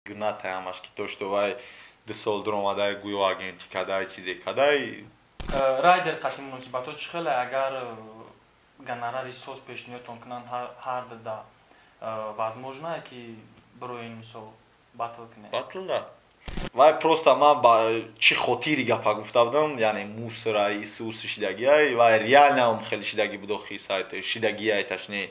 Гуната ҳамаш ки то что вай 2 сол дуромадай, гӯё агенти кадай, чизе кадай. Райдер қати муносибатҳо чӣ хеле? Агар гонорари соз пешниҳодтон кунанд, ҳар да возможно ки бироин, мисол, батл кунед? Батл да. Вай просто ман ба чӣ хотири гапа гуфта будам, яъне мусора исус шидагиай, вай реально хеле шидагӣ буд, охи сайт шидагиай, точнее.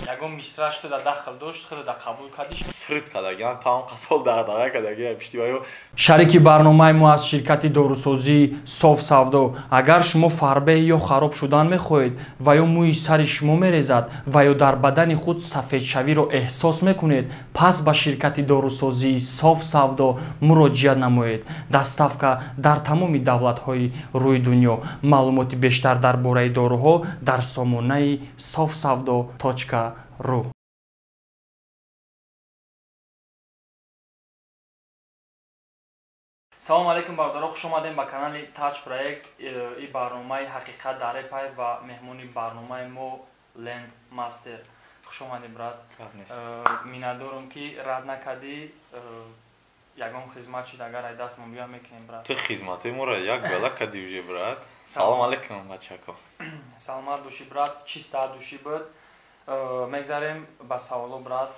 Ягон мисраш ту да дахл дошт, худо да қабул кардиш? Срит кардагиан, тамом қасол дағдаға кардагиан пишти ваё. Шарики барномаи мо аз ширкати дорусозии Соф Савдо. Агар шумо фарбеҳ ё хароб шудан мехоҳед ва ё мӯи сари шумо мерезад ва ё дар бадани худ сафедшавиро эҳсос мекунед, пас ба ширкати дорусозии Соф Савдо муроҷиат намоед. Доставка дар тамоми давлатҳои рӯи дунё. Маълумоти бештар дар бораи доруҳо дар сомонаи софсавдо ру. Салому алейкум, бародаро, хуш омадем ба канали Таҷ Проект и барномаи «Ҳақиқат дар репай» ва меҳмони барномаи мо Ленд Мастер. Хуш омадем, брат, миннатдорам, ки рад накардӣ. Ягон хизмат шид, агар ай дастмон биёя, мекунем, брат. Ту хизматои моро як бала кардӣ уже, брат. Салому алейкум, бачако. Саломат бошӣ, брат, чиста душӣ буд. Мегзарем ба саволо, брат.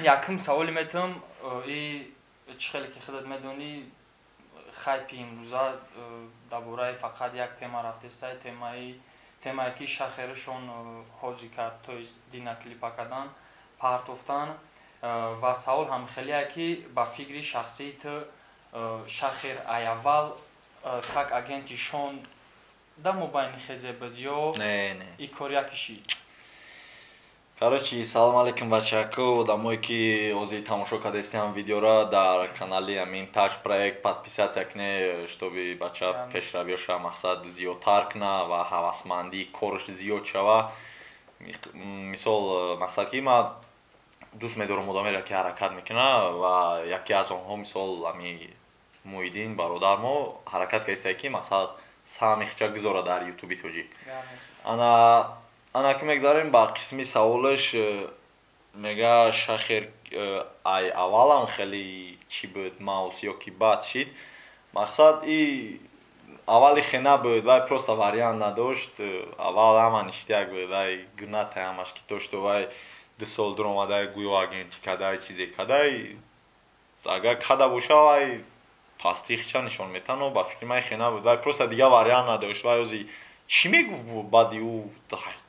Якум саволе метавам и чӣ хеле ки худат медонӣ, хайпи имрӯза дар бораи фақат як тема рафтестай, темае ки шахерашон ҳозир кард, то есть дина клипа кардан партофтан. Ва савол ҳамхелие ки ба фикри шахсии ту, шахер айаввал как агенти шон да мобайни хезе буд ё и кор якишид? Короче, салом алейкум, бачако, одамое ки ҳозир тамошо кардастиам видеора дар канали амин Таҷ Проект, подписаться кне, чтобы бача пешравиёша мақсад зиёдтар куна ва ҳавасмандии кораш зиёд шава. Мисол, мақсад ки ман дӯст медорам одамеро, ки ҳаракат мекуна, ва яке аз онҳо, мисол, ами Муҳиддин бародар мо ҳаракат кардастае, ки мақсад саҳми хича гузора дар Ютуби тоҷик. Ана ки мегзарем ба қисми саволаш, мега шахер ай аввалам хеле чӣ буд, маус ё ки бад шид. Мақсад, и аввали хе набуд, вай просто вариант надошт. Аввал ҳама ништяк буд, вай гуната ҳамаш ки то что вай 2 сол дуромадай, гӯё агенти кадай, чизе кадай. Агар када боша, вай пастии хича нишон метано. Ба фикри ман, хе набуд, вай просто дигар вариант надошт. Вай ози чӣ мегуфт баъди ӯ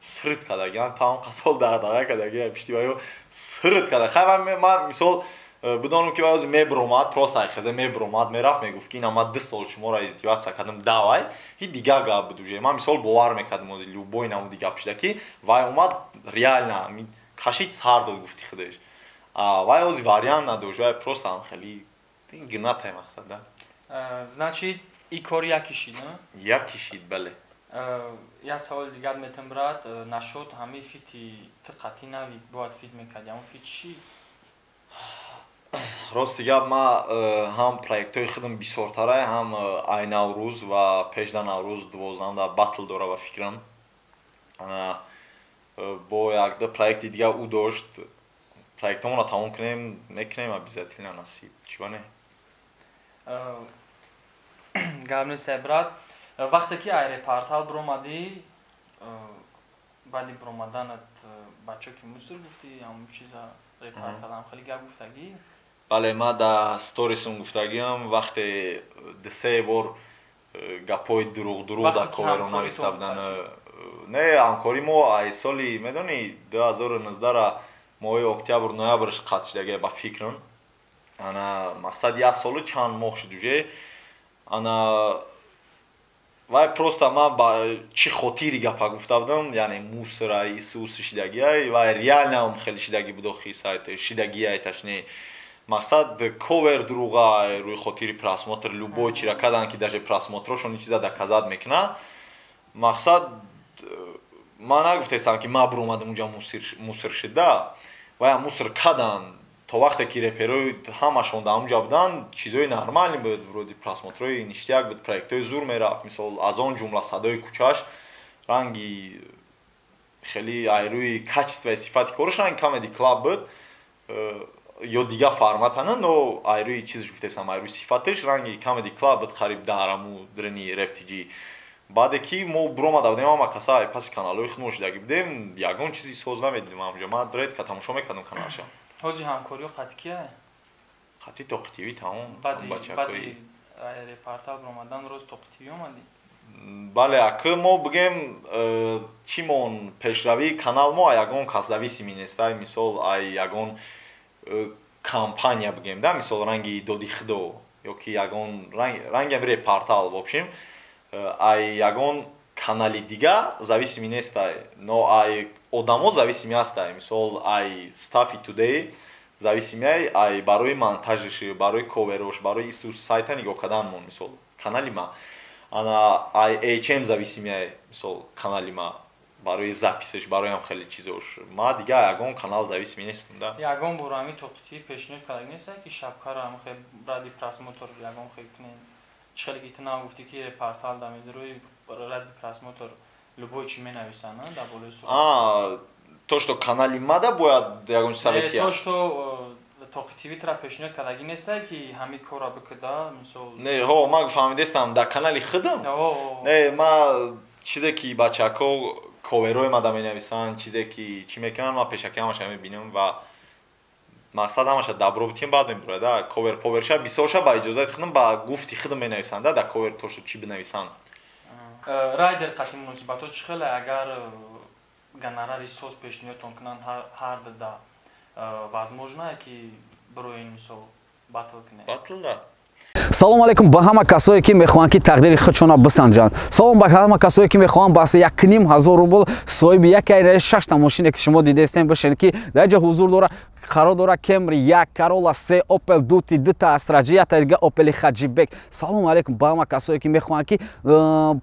срит кардагиан, тамом қасол дағдаға кардагиан пишти ваё срит карда. Хай, ман мисол бидонам, ки вай ози мебиромад, просто айхезе мебиромад, мерафт, мегуфт, ки ина ман 2 сол шуморо издеваться кардам, давай, ҳи дигар гап буд уже. Ман мисол бовар мекардам ози любой намуди гап шида, ки вай омад, реально кашид, сар дод, гуфти худаш. Вай ози вариант надошт, вай просто ам хеле гунатай, мақсад да. Значит, и кор якишид? Якишид, бале. Як саволи дигар метам, брат, нашуд ҳамаи фити ту қатъи нави бояд фит мекарди, ҳамон фит чӣ? Рости гап, ман ҳам проектҳои худам бисёртарай, ҳам ай Наврӯз ва пешда Наврӯз 12-да батл дора, ба фикрам, бо якду проекти дигар ӯ дошт. Проектҳомонро тамом кунем, мекунем обязательно, насиб, чӣ ба не. Гап нестай, брат. Вақте ки ай Репортал биромадӣ, баъди биромаданат бачо ки мусор гуфтӣ, ҳамон чиза Репорталам хеле гап гуфтагӣ? Бале, ман дар сторисум гуфтагиам, вақте дусе бор гапҳои дурӯғ дурӯғ дар коверо нависта буданд. Не, ҳамкорӣ мо ай соли, медонӣ, 2019-ра моҳи октябр, ноябрш қатъ шудагия, ба фикрам. Ана мақсад, як солу чанд моҳ шуд уже. Ана вай просто ман ба чӣ хотири гапа гуфта будам, яъне мусора исус шидагиай, вай реально хеле шидагӣ буд, охи сайт шидагиай, точнее. Мақсад, ковер дурӯға рӯи хотири просмотр любой чира кадан, ки даже просмотрошон чиза доказать мекуна. Мақсад, ман нагуфтаистам, ки ман биромадам, унҷа мусор шида. Вай мусор кадан. То вақте ки реперои ҳамашон дар онҷа буданд, чизои нормалӣ буд, вроде просмотрои ништяк буд, проектҳои зур мерафт. Мисол, аз он ҷумла «Садои кӯчаш» ранги хеле ай рӯи качествои сифати кораш ранги Камеди Клаб буд. Ё дига форматана, но айрӯи чизш гуфтесам, айрӯи сифаташ ранги Comedy Club буд қариб дараму дрени Rap TG. Баъде ки мо буромада будем, ҳама каса ай паси каналҳои худмон шидаги будем, ягон чизи соз намедидем ҳамҷо. Ман редко тамошо мекардам каналша. Ҳози ҳамкориё қати кия? Қати Тоқи ТВ, тамом. Баъди репортал буромадан роз Тоқи ТВ омадӣ? Бале, акы мо бигем, чӣ мон, пешравии канал мо ягон кас зависимый нест. Ай мисол, ай ягон компания бигем да, мисол, ранги Доди Худо ё ки ягон ранги репортал, в общем, ай ягон канали дига зависимый нестай, но ай одамо зависимый ҳастай. Мисол, ай стафи Today зависимый, ай барои монтажиш, барои коверош, барои ису сайта нигоҳ карданмон, мисол, канали ма. Ана ай HM зависимый ай, мисол, канали ма барои записеш, барои ҳам хеле чизош. Ма дига ягон канал зависимый нестам да. Ягон бор ҳами Тоқи пешниҳод карда неста, ки шабкаро ҳам хел ради просмотр ягон хел кунем? Чӣ хеле ки ту нагуфтӣ, ки портал да медирои, ради просмотр любой чӣ менависанд дар болои сурат? То что канали мада бояд ягон чи совет? То что Тоқи ТВ тра пешниҳод кардагӣ неста, ки ҳами корра бикуда, мисол? Не, ҳо, ман фаҳмидестам, дар канали худам не. Ма чизе ки бачаҳко коверои мада менависанд, чизе ки чӣ мекунанд, ман пешакӣ ҳамаша мебинам ва мақсад ҳамаша добро битем, баъд мебурад да. Ковер поверша бисёрша ба иҷозати худам, ба гуфти худам менависанд да, дар ковер то что чӣ бинависанд. Райдер қати муносибатҳо чӣ хеле? Агар гонорари соз пешниҳодтон кунанд ҳар да, возможно, ки бироин, мисол, батл кунед? Батл да. Салом алейкум ба ҳама касое, ки мехоҳанд, ки тақдири худшона бисанҷанд. Салом ба ҳама касое, ки мехоҳанд ба 1500 рубл соҳиби яке шашта мошине, ки шумо дидестем, бошед, ки дар ҷо ҳузур дора, қарор дора: Кемри як, Карола се, Опел Дути, дута Астра Джи, ята дига Опели Хаҷибек. Салом алейкум ба ҳама касое, ки мехоҳанд, ки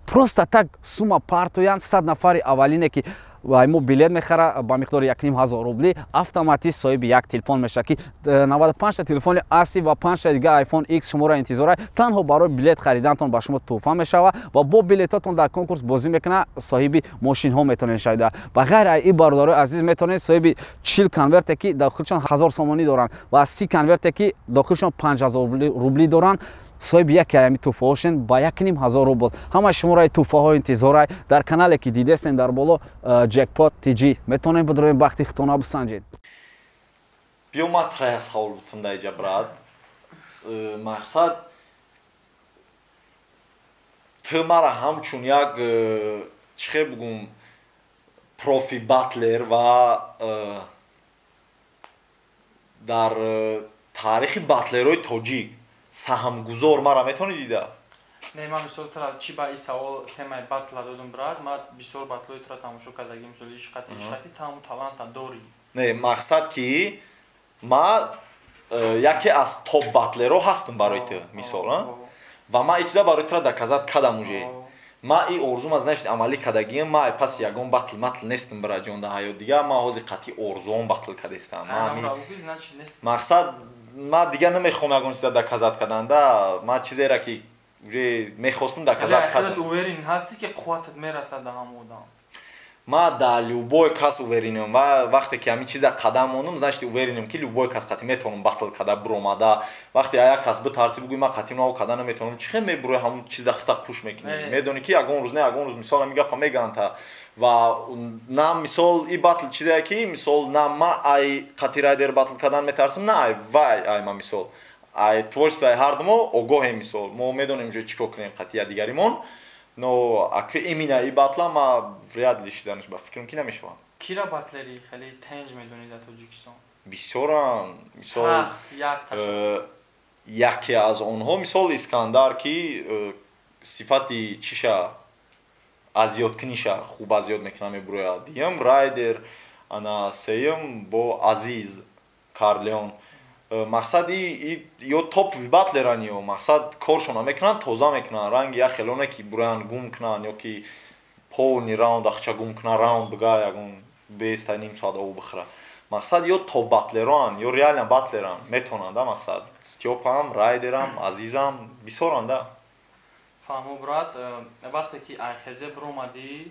просто так сума партоянд. 100 нафари аввалине, ки мо билет мехара ба миқдори 1500 рубли, автоматӣ соҳиби як телефон мешавад, ки 95та телефони аси ва панҷта дига iPhone X шуморо интизора. Танҳо барои билет харидантон ба шумо тӯҳфа мешавад ва бо билетотон дар конкурс бозӣ мекунад, соҳиби мошинҳо метавонед шавида. Ба ғайр аз ин, бародарои азиз, метавонед соҳиби 40 конверте, ки дохилшон 1000 сомонӣ доранд, ва 30 конверте, ки дохилшон 5000 рубли доранд, соҳиби яке ами тӯҳфаҳошен ба 1500 рубл. Ҳамаи шуморо тӯҳфаҳо интизорай дар канале, ки дидестен дар боло, Джекпот TG. Метавонем бидроем, бахти хитона бисанҷед. Биё, ма трая савол бутум дар иҷа, брат. Мақсад, ту мара ҳамчун як, чӣ хел бугум, профи батлер ва дар таърихи батлерҳои тоҷик саҳмгузор мара метавонӣ дида? Не, ман, мисол, тра чӣ ба ин савол темаи батла додум, брат? Ман бисёр батлои тура тамошо кардагим, мисол, ишқати ишқати тамом таланта дорӣ. Не, мақсад, ки ма яке аз топ батлерҳо ҳастам барои ту, мисол, ва ман ин чиза барои тура доказать кардам уже. Ма и орзума, значит, амалӣ кардагиам. Ма паси ягон батл матл нестам, бираҷон, дар ҳаёт. Дига ман ҳозир қатъи орзуом батл кардестам. Мақсад, ман дигар намехоҳам ягон чиза доказать кардан да. Ман чизеро, ки уже мехостам, доказать кардам. Уверен ҳастӣ, ки қувватат мерасад да ҳамон одам? Ман дар любой кас уверенам ва вақте ки ҳамин чиза қадам мондам, значит, уверенам, ки любой кас қатъи метавонам батл карда биромада. Вақте як кас битарси, бугӯи: «Ман қатъи нао карда наметавонам», чӣ хел мебурои, ҳамон чиза хита қуш мекунӣ? Медонӣ, ки ягон рӯз, не, ягон рӯз, мисол, ҳамин гапа мегӯянд та. Ва на, мисол, и батл чизе ки, мисол, на ма ай қатъи Райдер батл кардан метарсам, на ай вай ай ма. Мисол, ай творчествои ҳарду мо огоҳем, мисол, мо медонем уже чӣ кор кунем қатъи якдигаримон. Но аки именно и батла ма вряд ли шиданаш, ба фикрам, ки намешавам. Кира батлери хеле тенҷ медонӣ дар Тоҷикистон? Бисёрам, мисол, яке аз онҳо, мисол, Искандар, ки сифати чиша, азёдкуниша хуб азёд мекунам, мебурояд. Дуюм Райдер, ана сеюм бо Азиз Карлеон. Мақсад, ё топ батлеран, ё мақсад, коршона мекунанд, тоза мекунанд, ранги як хелоне, ки буроянд, гум кунанд, ё ки полный раунд ахча гум кунанд, раунд бига, ягон беста ним соат об бихӯра. Мақсад, ё топ батлероан, ё реально батлеран, метавонанд да. Мақсад, Стёпам, Райдерам, Азизам, бисёранд да. Фаҳмо, брат. Вақте ки айхезе биромадӣ,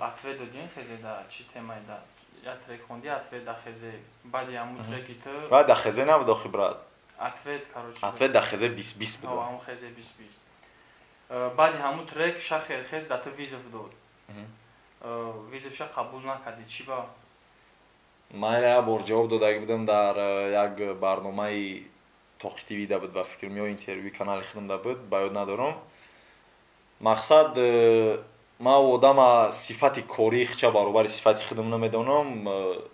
ответ додин хезе да чӣ темае да? як трек хонди, ответ да хезе. Баъди ҳамун треки ту Ва да хезе набуд охи, брат. Ответ, короче. Ответ да хезе 20 20 буд. Ҳамун хезе 20 20. Баъди ҳамун трек Шахер хез да ту вызов дод. Вызов ша қабул накардӣ, чӣ ба? Ман як бор ҷавоб додагӣ будам дар як барномаи Тоқи ТВ да буд, ба фикрам, ё интервюи канали худам да буд, ба ёд надорам. Мақсад, ман одама сифати кории хича баробари сифати худам намедонам,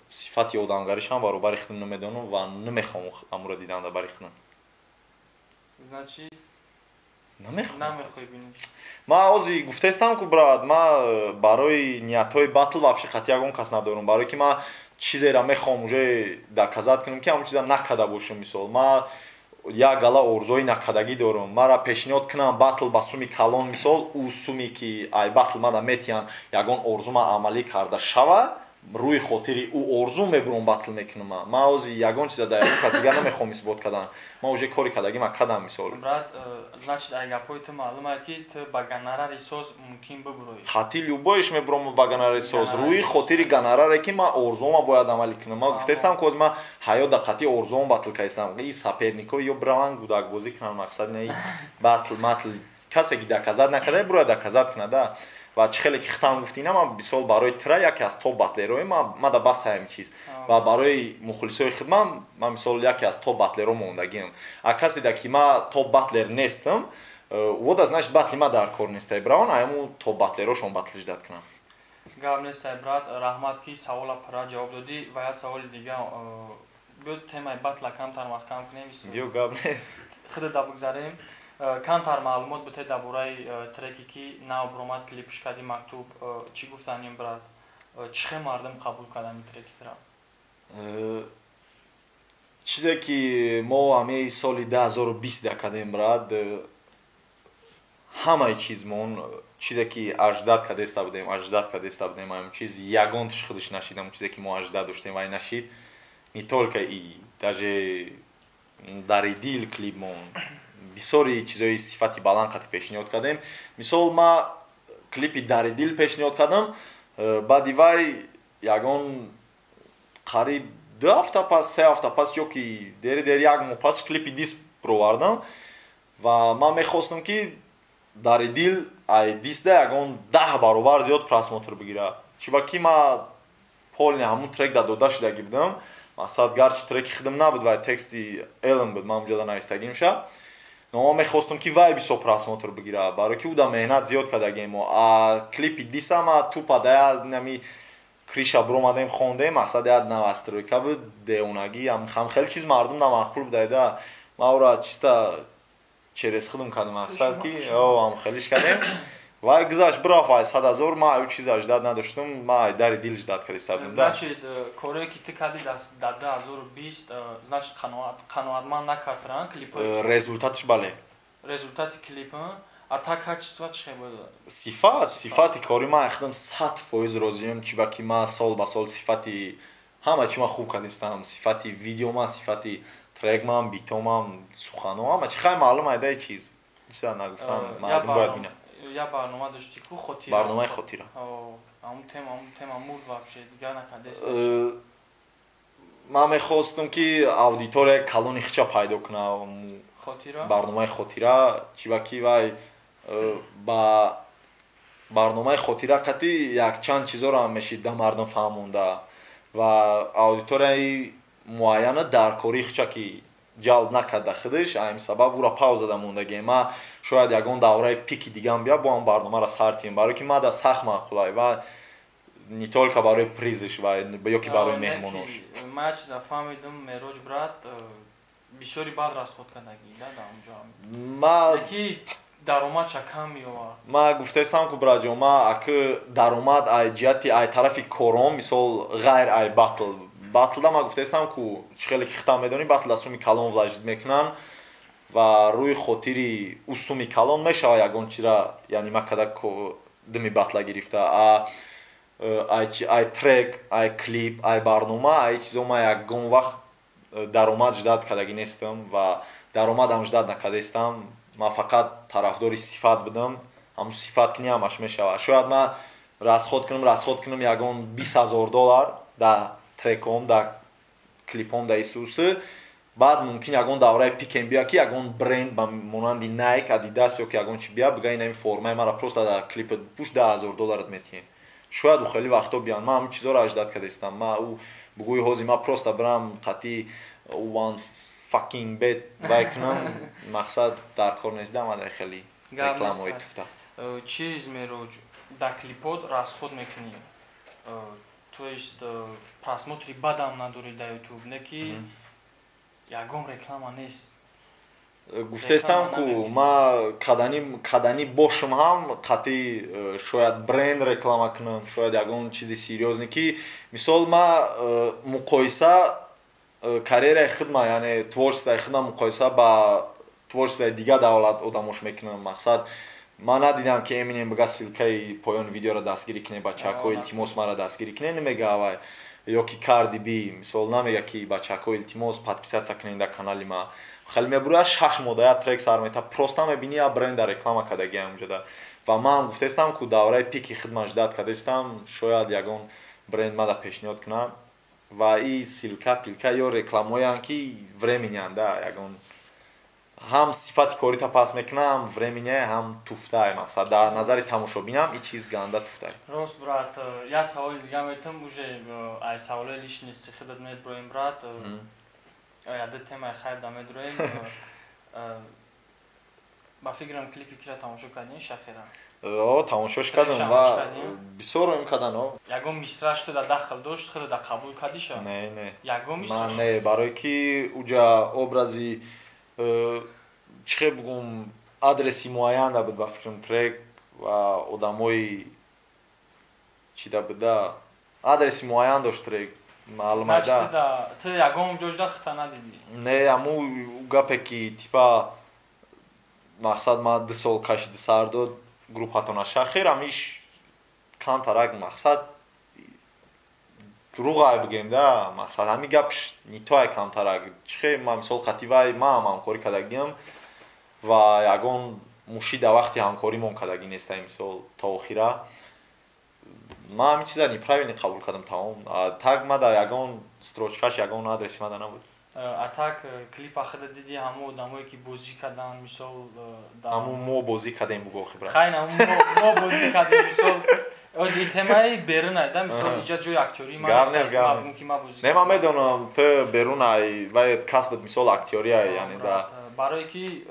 сифати одамгаришам баробари худам намедонам ва намехоҳам амуро дидан дар бари худам. Значит, намехоҳам. Намехоҳӣ бинӣ. Ман ози гуфтаистам ку, брат, ман барои ниятҳои батл вообще қатъи ягон кас надорам, барое ки ман чизеро мехоҳам уже доказать кунам, ки ҳамон чиза накарда бошам. Мисол, ман як гала орзуҳои накардагӣ дорам. Мара пешниҳод кунам батл ба суми калон, мисол, ӯ суме ки ай батл мада метиҳанд, ягон орзума амалӣ карда шава, рӯи хотири ӯ орзу мебурам, батл мекунам. Ман ози ягон чиза дар ягон кас дигар намехоҳам исбот кардан. Ман уже кори кардагима кардам, мисол. Брат, значит, ай гапҳои ту маълума, ки ту ба гонорари соз мумкин бибуроӣ. Хати любоиш мебурам ба гонорари соз, рӯи хотири гонораре, ки ман орзуома бояд амалӣ кунам. Ман гуфтаистам, ки ози ман ҳаёт да қатъи орзуом батл кардистам. И соперник ҳо ё бираванд гудакбозӣ кунанд. Мақсад не батл матл, касе ки доказать накарда, бурояд доказать кунада. Ва чӣ хеле ки хитам гуфти, ина ман мисол барои тира яке аз топ батлерои ма да бас ҳамин чиз ва барои мухлисои хидмам ман мисол яке аз топ батлеро мондагиам. А касе да ки ма топ батлер нестам, вода, значит, батли ма дар кор нестай, бравон айму топ батлерошон батл ждать кунам. Гап нестай, брат, раҳмат, ки савола пурра ҷавоб додӣ. Ва як саволи дига, биё темаи батла камтар маҳкам кунем. Ё, гап нест. Худада бигзарем. Камтар маълумот бите дар бораи треке, ки нав буромад, клипш кардӣ, «Мактуб». Чӣ гуфтанем, брат, чӣ хел мардум қабул кардани треки тира? Чизе ки мо ҳамаи соли 2020 да кардем, брат, ҳамаи чизмон, чизе ки ожидать кардеста будем, ожидать кардеста будем, ҳамин чиз ягонташ худаш нашид. Ҳамн чизе ки мо ожидать доштем, вай нашид. Не только и даже дари дил клипмон, бисёри чизои сифати баланд қати пешниҳод кардем. Мисол, ма клипи «Дари дил» пешниҳод кардам, баъди вай ягон қариб 2 ҳафта пас, 3 ҳафта пас ё ки дери дери як моҳ пас клипи «Дис» бировардам. Ва ман мехостам, ки «Дари дил» ай «Дис»да ягон 10 баробар зиёд просмотр бигирад, чиба ки ма полный ҳамун трек да дода шудагӣ будам. Мақсад, гарчи треки худам набуд, вай тексти Элм буд, ман унҷода навистагимша, но ман мехостам, ки вай бисёр просмотр бигирад, барое ки ӯ да меҳнат зиёд кардагем. А клипи «Дис»а ма тупо дая нами криша биромадем, хондем. Мақсад, як новостройка буд, девонагӣ, ҳам хеле чиз мардум намаъқул будайда. Ман ӯра чиста через худам кардам. Мақсад, ки ҳам хелиш кардем, вай гузашт, бирафт ай 100 000. Ман ӯ чиза ждать надоштам, ман ай «Дари дил» ждать кардиста будам. Значит, корое ки ту кардӣ дар 2020, значит, қаноатманд накард клипҳои? Результатиш бале. Результати клип, а та качество чӣ хел буд? Сифат, сифати кори ман худам 100% розиам, чиба ки ман сол ба сол сифати ҳама чи ман хуб кардистам: сифати видеома, сифати трекмам, битомам, сухано, ҳама чи. Хай, маълум айдаи чиз, чиза нагуфтам, мардум бояд бинад. Як барнома доштӣ ку, «Хотира». Барномаи «Хотира». Ҳамун тема мурд вообще, дигар накардест? Ман мехостам, ки аудиторияи калони хича пайдо кунам. «Хотира». Барномаи «Хотира», чиба ки вай ба барномаи «Хотира» қати якчанд чизоро ҳам мешид да мардум фаҳмонда ва аудиторияи муайяна дар кори хича ки ҷалб накарда худаш. Ҳамин сабаб ӯро пауза да мондагем. Ма шояд ягон давраи пики дигам бия, бо ҳам барномаро сар тиҳем, барое ки ма да сахт маъқулай ва не только барои призш ва ё ки барои меҳмонош. Ман як чиза фаҳмидам, Мероҷ брат, бисёри бад расход кардагӣ да дар онҷо. Ма ки даромадша кам меовард. Ма гуфтаистам ку, браҷон, ма аки даромад ай ҷиҳати ай тарафи кором, мисол, ғайр ай батл. Батлда ма гуфтаистам ку, чӣ хеле ки хитам медонӣ, батлда суми калон вложить мекунанд ва рӯи хотири ӯ суми калон мешава ягон чира, яъне ма када дими батла гирифта. А ай трек, ай клип, ай барнома, ай чизо ма ягон вақт даромад ждать кардагӣ нестам ва даромадам ждать накардаистам. Ман фақат тарафдори сифат будам. Ҳамун сифат кини, ҳамаш мешавад. Шояд ман расход кунам, ягон 20 000 доллар. Да треком, да клипом, да исусы. Баъд мумкин ягон давраи пикем бия, ки ягон бренд ба монанди Nike, Adidas ё ки ягон чи бия, бига: «Ин формаи мара просто дар клипат бипӯш, 10 000 долларат метиҳем». Шояд ӯ хеле вақто биян. Ман ҳамин чизоро аждад кардастам. Ма ӯ бугӯи ҳози ма просто бирам қати one fucking bet вай кунам, мақсад дар кор нест, дамадай хеле рекламаҳои туфта. Чиз, Мероҷ, да клипот расход мекунӣ, то есть просмотри бадам надорӣ да Ютуб, не ки ягон реклама нест. Гуфтестам ку, ма кадани бошам ҳам қатъи шояд бренд реклама кунам, шояд ягон чизи серьёзный, ки мисол ма муқоиса карьераи худма, яъне творчествои худма муқоиса ба творчествои дигар давлат одамош мекунам. Мақсад, ман надидам, ки Эминем бига: «Ссылкаи поёни видеоро дастгирӣ кунед, бачаҳако, илтимос, мара дастгирӣ кунед», намега авай. Ё ки Карди Би, мисол, намега, ки «Бачаҳако, илтимос, подписаться кунед дар канали ма». Хеле мебурояд, 6 моҳ да як трек сар мета, просто мебини, я бренда реклама кардагиам унҷода. Ва ман гуфтестам, ку давраи пики хидмат ждать кардастам, шояд ягон бренд мада пешниҳод кунам. Ва и ссылка пилка ё рекламоянд, ки временныянд, да ягон ҳам сифати корита пас мекунам, ҳам временный, ҳам туфтай. Мақсад, дар назари тамошобинам и чиз ганда туфтай. Рост, брат. Як саволи дига метам, уже ай саволои личности худат медроем, брат, яде темаи хайр да медроем. Ба фикрам, клипи кира тамошо кардин, Шахира? О, тамошош кардам ва бисёр оим кардан. Ягон мисраш ту да дахл дошт, худа да қабул кардиша? Не, не. Ягон мисраш? Не, барое ки уҷа образи, чӣ хел бугум, адреси муайян буд, ба фикрам, трек ва одамои чида буда, адреси муайян дошт трек. Маълумада ту ягон ҷоҷда хита надидӣ? Не, аму гапе ки типа мақсад ма 2 сол кашиди сар дод группатона Шахир, амиш камтарак, мақсад, дурӯғай бигем да. Мақсад, ҳами гапш нитоай камтарак. Чихе ма мисол қативай маам ҳамкорӣ кардагиам ва ягон мушида вақти ҳамкоримон кардагӣ нестай, мисол, то охира ма ҳамин чиза неправильно қабул кардам, тамом. Так мада ягон строчкаш, ягон адреси мада набуд. А так клипа худа диди, ҳамо одамое ки бозӣ карданд, мисол? Ҳамун мо бозӣ кардем, бугӯ охи, брат. Хайн, ҳамун мо бозӣ кардем. Мисол, ози темаи берунай да, мисол, иҷа ҷои актёрӣ ман ки ма бозӣ Не, ман медонам, ту берунай вай касбат, мисол, актёрия, яъне да. Барое ки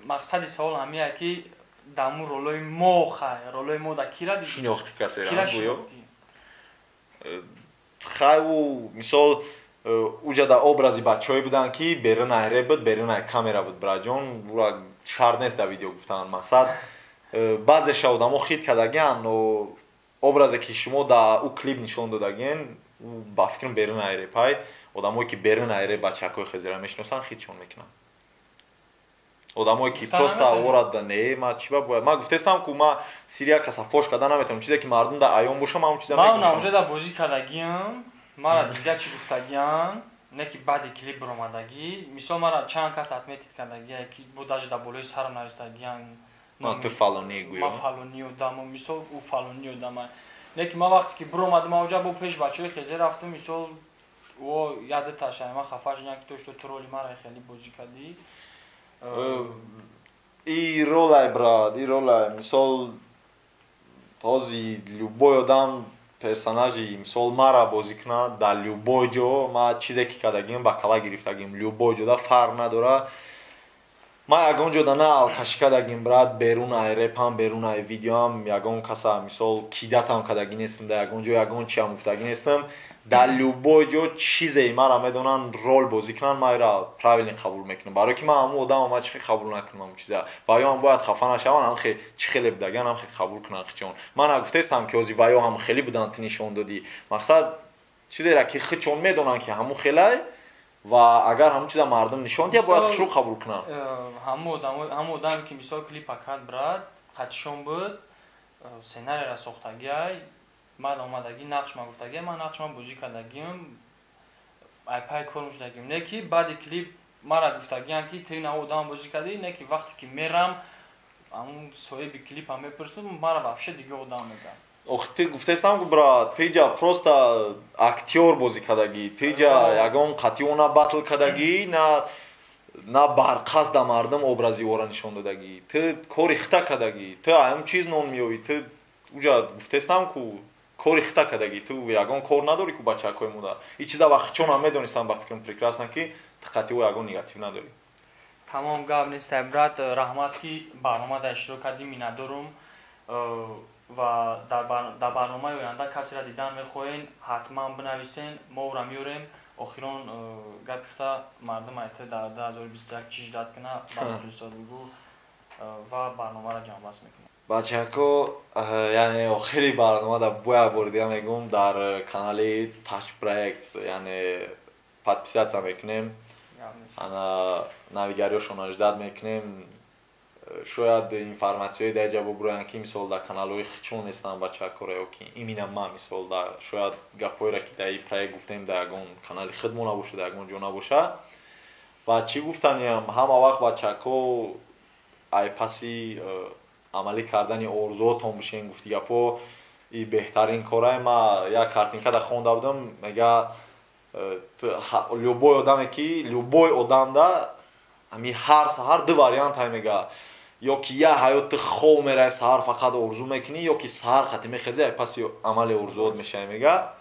мақсади савол ҳамия ки даму ролои мо, хай, ролои мо да кира диди? Шинохти касера? Кира шинохтӣ? Хай, ӯ мисол уҷа да образи бачаҳое буданд, ки берунай реп буд, берунай камера буд, браҷон, ура шарт нест дар видео гуфтан. Мақсад, баъзеша одамо хит кардагиан, но образе ки шумо да ӯ клип нишон додагиен, ба фикрам, берунай репай. Одамое ки берунай реп бачакҳои хезера мешиносанд, хитшон мекунанд. Одамое ки просто орад, не, ма чӣ ба бояд, ман гуфтестам ку, ма сирия каса фош карда наметавонам. Чизе ки мардум да аён боша, ман он чиза. Ман онҷо да бозӣ кардагиам, мара дига чӣ гуфтагиан, не ки баъди клип баромадагӣ, мисол, мара чанд кас отметить кардагия, ки бо даже дар болои сарам навистагиян. Ту фалони гӯё. Ма фалони одамам, мисол, ӯ фалони одама. Не ки ма вақте ки биромадам оҷа, бо пеш бачаҳои хезе рафтам, мисол, о ядаташа ма хафа шудам, ки то что ту роли мара хеле бозӣ кардӣ. И ролай, брат, и ролай. Мисол, ҳози любой одам персонажи, мисол, мара бозӣ кунад дар любой ҷо, ма чизе ки кардагим, ба кала гирифтагим, любой ҷода фарқ надора. Ма ягон ҷода на алкашӣ кардагим, брат, берун ай репам, берун ай видеоам, ягон каса, мисол, кидатам кардагӣ нестам, дар ягон ҷо ягон чиам гуфтагӣ нестам. Дар любой ҷо чизеи мара медонанд, рол бозӣ кунанд, ма ира правильно қабул мекунам, барое ки ман ҳамун одамам. Ма чӣ қабул накунам ҳамун чиза? Ва ё ҳам бояд хафа нашаванд, ҳам хе чӣ хеле будагиан, ҳам хе қабул кунанд хичон. Ман нагуфтестам, ки ҳози ваё ҳам хеле буданд, ту нишон додӣ. Мақсад, чизеро ки хичон медонанд, ки ҳамун хелай, ва агар ҳамун чиза мардум нишон диҳад, бояд хушрӯ қабул кунанд. Ҳамун одаме ки, мисол, клипа кард, брат, қатишон буд, сценарийра сохтагиай, ман омадагӣ, нақш ма гуфтагӣ, ман нақш ма бозӣ кардагиам, айпай кор мешудагим. Не ки баъди клип мара гуфтагиам, ки ту ин одам бозӣ кардӣ. Не ки вақте ки мерам, ҳамун соҳиби клипа мепурсам, мара вообще дига одам мегӯяд. Ох, ти гуфтестам ку, брат, тиҷа просто актёр бозӣ кардагӣ, тиҷа ягон қатъи на батл кардагӣ, на барқасд да мардум образи ора нишон додагӣ. Ту кори хита кардагӣ, ту ҳам чиз нон меёвӣ, ту уҷа гуфтестам ку, кори хита кардагӣ, ту ягон кор надорӣ ку бачакҳои мода. И чиза вақтчонам медонистам, ба фикрам, прекрасно, ки ту қатъи ӯ ягон негатив надорӣ. Тамом, гап нестай, брат. Раҳмат, ки барнома дар иштирок кардӣ, миннатдорум. Ва дар барномаи оянда касеро дидан мехоҳем, ҳатман бинависен, мо ӯро меёрем. Охирон гапи хита мардум айта дар 2021 чӣ ждать кина, ба мухлисот бигӯ ва барномаро ҷамъбаст мекунем. Бачако, яъне охири барнома да бо як бори дига мегӯм, дар канали Тач Проект, яъне, подписаться мекунем, ана навигариҳошонро ждать мекунем. Шояд информатсияҳои дар ҷа бубуроянд, ки мисол дар каналҳои хичон нестанд бачакора ё ки именно ман, мисол, да шояд гапҳоеро, ки дар ин проект гуфтем, дар ягон канали худмо набошад, дар ягон ҷо набошад. Ва чӣ гуфтаниям, ҳама вақт, бачако, ай паси амалӣ кардани орзуотон бишен. Гуфти гапҳо, и беҳтарин корае. Ма як картинкада хонда будам, мега, любой одаме ки, любой одамда ҳами ҳар саҳар ду вариант ҳай, мега: ё ки як ҳаёти хов мерай, саҳар фақат орзу мекунӣ, ё ки саҳар хати мехезӣ, ай паси амали орзуот мешавӣ, мега.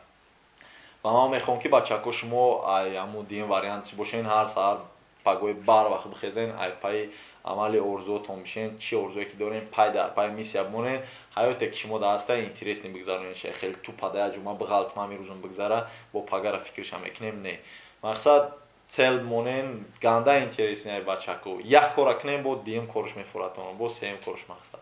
Ва ман мехоҳам, ки, бачако, шумо ай ҳамун дуюм вариант бошен. Ҳар саҳар пагоҳи барвақт бихезен, ай паи амали орзуотон бишен. Чӣ орзуе ки дорем, пай дар пай миссия бимонен, ҳаёте ки шумо дар ҳаста, интересный бигзаронед. Хеле тупо да як ҷума биғалтм, ҳамин рӯзум бигзара, бо пагара фикрша мекунем, не. Мақсад, цель монен, ганда интересный ай, бачако. Як кора кунем, бо дуюм корш мефуратон, бо сеюм корш. Мақсад,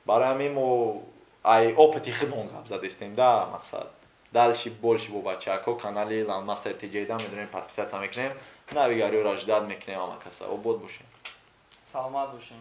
барои ҳамин мо ай опыти худмон гап задестем да. Мақсад, дальше больше бо, бачако. Канали Ландмастер ТЖда медонем, подписаться мекунем, навигариёро ждать мекунем. Ҳама каса обод бошем. Саломат бошем.